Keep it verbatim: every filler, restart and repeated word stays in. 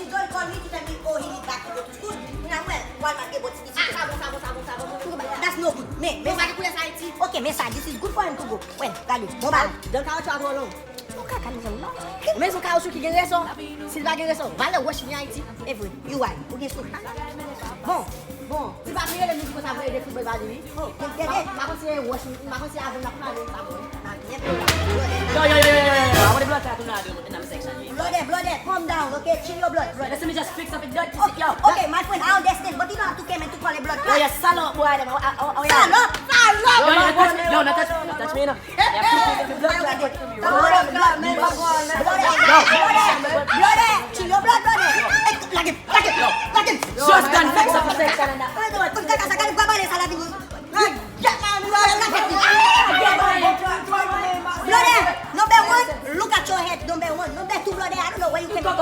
Don't call me to tell me, oh, he need back to go to school. Kounya mwen, Walmart gen bon ti pitit. Ah, sa bon, sa bon, sa bon, sa bon. That's no good. Men, men sa ki koulè sa Ayiti. Ok, men sa, this is good for him to go. Well, gade, bon ba. Don kawotchou a twò long. Ou ka kalme zòn non. Ou menm se yon kawotchou ki gen reson. Si l pa gen reson, valè wòch vin Ayiti. E vre, you right. Ou gen sou. Bon, bon. Ti papi rele nou di konsa vre de foutbòl ba li wi. Oh, gade. M pa konn si e wòch, m pa konn si avè l ap pale sa bon. Yo, yo, yo, yo, yo, yo, I want the blood clot tonight in the section. Blòdè, blòdè, calm down, ok? Chill your blood, brother. Listen me just fix up the dirt. Okay, yo, okay, my friend, I understand, but you don't have to come and to call a blood clot. Yo, you salop boy, dem. I, I, I, I, salop, salop. Yo, yo, no touch, yo, no touch, no touch me, no. Blòdè, blòdè, blòdè, blòdè, chill your blood, brother. Hey, like it, like it, like it. Just done fix up the section and that. Hey, boy, put that as a kind of Blòdè, number one, look at your head, number one, number two, blòdè, I don't know where you came from.